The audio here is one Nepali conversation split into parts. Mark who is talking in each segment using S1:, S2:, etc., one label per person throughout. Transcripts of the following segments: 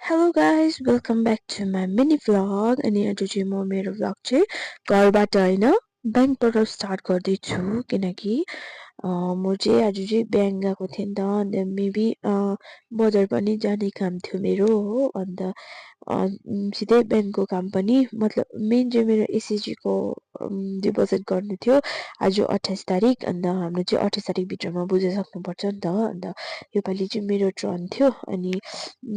S1: Hello guys, welcome back to my mini vlog अनि आज चाहिँ म मेरो vlog चाहिँ घरबाट हैन ब्याङ्कबाट स्टार्ट गर्दैछु किनकि म चाहिँ आज चाहिँ ब्याङ्क गएको थिएँ नि त अन्त मेबी बजार पनि जाने काम थियो मेरो हो अन्त सिधै ब्याङ्कको काम पनि मतलब मेन चाहिँ मेरो एसएचजी को डिपोजिट गर्नु थियो आज 28 तारिक अन्त हाम्रो चाहिँ 28 तारिक भित्रमा बुझिसक्नुपर्छ नि त अन्त योपालि चाहिँ मेरो टर्न थियो अनि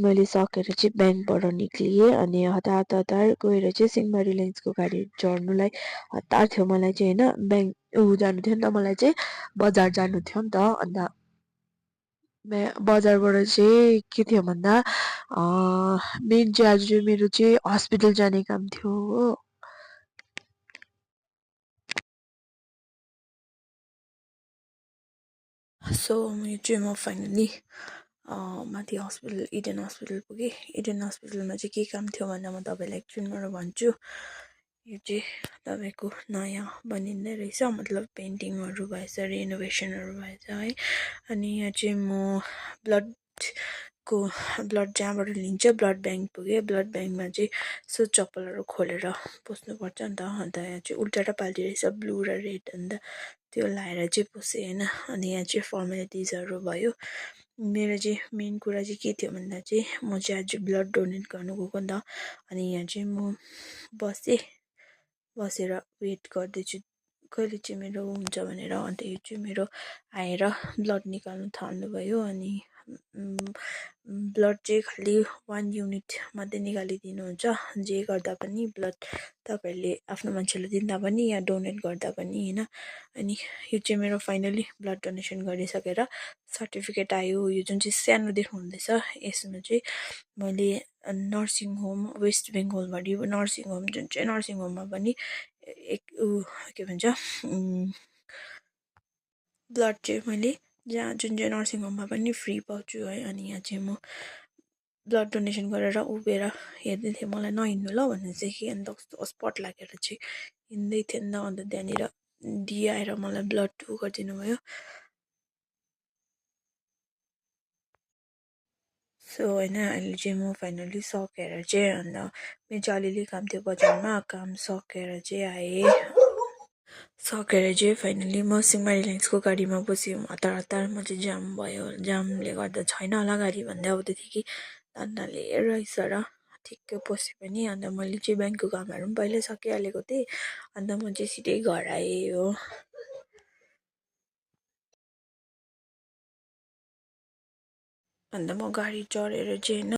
S1: मैले सकेर चाहिँ ब्याङ्कबाट निक्लिएँ अनि हतार गएर चाहिँ सिंहमारी लाइन्सको गाडी चढ्नुलाई हतार थियो मलाई चाहिँ होइन ब्याङ्क जानु थियो नि त मलाई चाहिँ बजार जानु थियो नि त अन्त बजारबाट चाहिँ के थियो भन्दा मेन चाहिँ आज चाहिँ मेरो चाहिँ हस्पिटल जाने काम थियो हो सो यो चाहिँ म फाइनली माथि हस्पिटल इडेन हस्पिटल पुगेँ इडेन हस्पिटलमा चाहिँ के काम थियो भन्दा म तपाईँलाई एकछिनबाट भन्छु यो चाहिँ तपाईँको नयाँ बनिँदै रहेछ मतलब पेन्टिङहरू भएछ रिनोभेसनहरू भएछ है अनि यहाँ चाहिँ म ब्लड जहाँबाट लिन्छ ब्लड ब्याङ्क पुगेँ ब्लड ब्याङ्कमा चाहिँ सो चप्पलहरू खोलेर पस्नुपर्छ नि त अन्त यहाँ चाहिँ उल्टा र पाल्टी रहेछ ब्लू र रेड अन्त त्यो लाएर चाहिँ पसेँ होइन अनि यहाँ चाहिँ फर्मेलिटिजहरू भयो मेरो चाहिँ मेन कुरा चाहिँ के थियो भन्दा चाहिँ म चाहिँ आज ब्लड डोनेट गर्नु गएको नि त अनि यहाँ चाहिँ म बसेर वेट गर्दैछु कहिले चाहिँ मेरो हुन्छ भनेर अन्त यो चाहिँ मेरो आएर ब्लड निकाल्नु थाल्नुभयो अनि ब्लड चाहिँ खालि 1 युनिट मात्रै निकालिदिनुहुन्छ जे गर्दा पनि ब्लड तपाईँहरूले आफ्नो मान्छेलाई दिँदा पनि या डोनेट गर्दा पनि होइन अनि यो चाहिँ मेरो फाइनली ब्लड डोनेसन गरिसकेर सर्टिफिकेट आयो यो जुन चाहिँ सानो देख्नुहुँदैछ यसमा चाहिँ मैले नर्सिङ होम वेस्ट बेङ्गलभरि नर्सिङ होम जुन चाहिँ नर्सिङ होममा पनि के भन्छ ब्लड चाहिँ मैले जहाँ जुन चाहिँ नर्सिङ होममा पनि फ्री पाउँछु है अनि यहाँ चाहिँ म ब्लड डोनेसन गरेर उभिएर हेर्दै थिएँ मलाई नहिँड्नु ल भनेर चाहिँ कि अन्त कस्तो स्पट लागेर चाहिँ हिँड्दै थिएँ नि त अन्त त्यहाँनिर दिदी आएर मलाई ब्लड गरिदिनु भयो सो होइन अहिले चाहिँ म फाइनली सकेर चाहिँ अन्त मेरो चाहिँ अलिअलि काम थियो बजारमा काम सकेर चाहिँ आएँ सकेर चाहिँ फाइनली म सिंहमारी लाइन्सको गाडीमा बसेँ हतार म चाहिँ जाम भयो जामले गर्दा छैन होला गाडी भन्दै आउँदै थिएँ कि अन्तले रहेछ र ठिक्कै पसेँ पनि अन्त मैले चाहिँ ब्याङ्कको कामहरू पनि पहिल्यै सकिहालेको थिएँ अन्त म चाहिँ सिधै घर आएँ हो अन्त म गाडी चढेर चाहिँ होइन